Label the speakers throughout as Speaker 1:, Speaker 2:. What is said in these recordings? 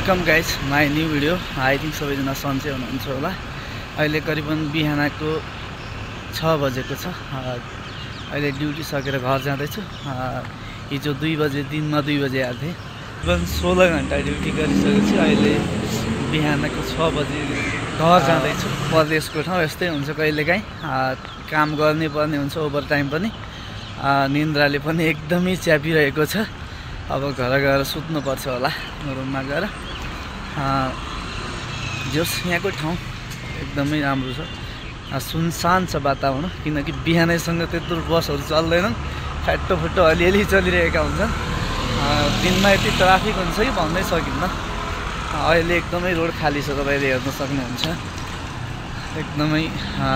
Speaker 1: Welcome guys my new video. I think सबैजना सन्चै हुनुहुन्छ होला। अहिले करिबन बिहानको 6 बजेको छ। अहिले ड्युटी सकेर घर जाँदैछु। हिजो 2 बजे दिनमा 2 बजे आएको थिएँ। करिबन 16 घन्टा ड्युटी गरिसकेपछि अहिले बिहानको 6 बजे घर जाँदैछु। परदेशको ठाउँ यस्तै हुन्छ, कहिलेकाहीँ काम गर्नै पर्ने हुन्छ, ओभर टाइम पनि। निन्द्राले पनि एकदमै च्यापिरहेको छ। अब घर गएर सुत्नुपर्छ होला रुममा गएर। जस यहाँको ठाउँ एकदमै राम्रो छ, सुनसान छ वातावरण, किनकि बिहानैसँग त्यत्रो बसहरू चल्दैनन्, फाटोफुट्टो अलिअलि चलिरहेका हुन्छन्। दिनमा यति ट्राफिक हुन्छ कि भन्नै सकिन्न। अहिले एकदमै रोड खाली छ, तपाईँले हेर्न सक्नुहुन्छ। एकदमै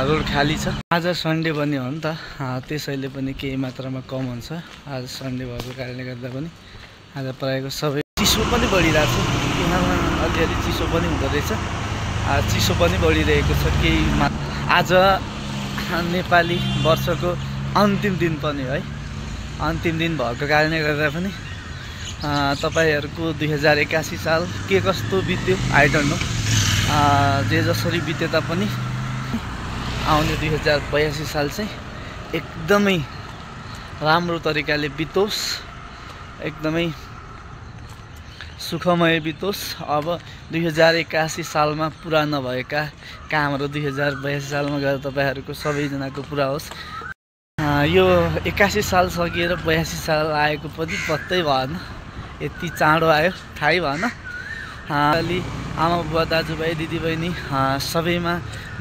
Speaker 1: रोड खाली छ। आज सन्डे पनि हो नि त, त्यसैले पनि केही मात्रामा कम हुन्छ। आज सन्डे भएको कारणले गर्दा पनि आज प्रायःको सबै चिसो पनि बढिरहेको छ। बिहानमा अलिअलि चिसो पनि हुँदो रहेछ, चिसो पनि बढिरहेको छ केही आज नेपाली वर्षको अन्तिम दिन पनि है, अन्तिम दिन भएको कारणले गर्दा पनि तपाईँहरूको 2081 साल के कस्तो बित्यो आई डोन्ट नो। जे जसरी बिते तापनि आउने 2082 साल चाहिँ एकदमै राम्रो तरिकाले बितोस्, एकदमै सुखमय बितोस्। अब 2081 सालमा पुरा नभएका कामहरू 2082 सालमा गएर तपाईँहरूको सबैजनाको पुरा होस्। यो 81 साल सकिएर 82 साल आएको पनि पत्तै भएन, यति चाँडो आयो थाहै भएन। अलि आमा बुबा दाजुभाइ दिदीबहिनी सबैमा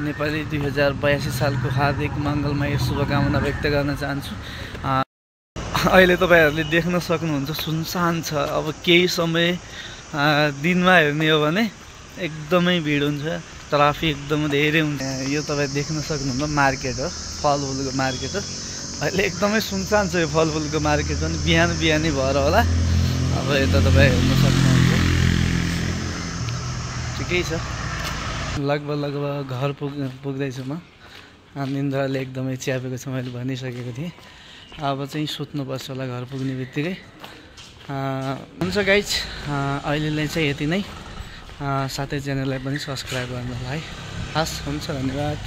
Speaker 1: नेपाली 2082 सालको हार्दिक मङ्गलमय शुभकामना व्यक्त गर्न चाहन्छु। अहिले तपाईँहरूले देख्न सक्नुहुन्छ सुनसान छ। अब केही समय दिनमा हेर्ने हो भने एकदमै भिड हुन्छ, ट्राफिक एकदमै धेरै हुन्छ। यो तपाईँ देख्न सक्नुहुन्छ मार्केट हो, फलफुलको मार्केट हो। अहिले एकदमै सुनसान छ यो फलफुलको मार्केट पनि, बिहानै भएर होला। अब यता तपाईँ हेर्न सक्नुहुन्छ, ठिकै छ। लगभग घर पुग्दैछु म। निन्द्राले एकदमै च्यापेको छ, मैले भनिसकेको थिएँ। अब चाहिँ सुत्नुपर्छ होला घर पुग्ने बित्तिकै। हुन्छ गाइज, अहिलेलाई चाहिँ यति नै। साथै च्यानललाई पनि सब्सक्राइब गर्नु होला है। हस्, हुन्छ, धन्यवाद।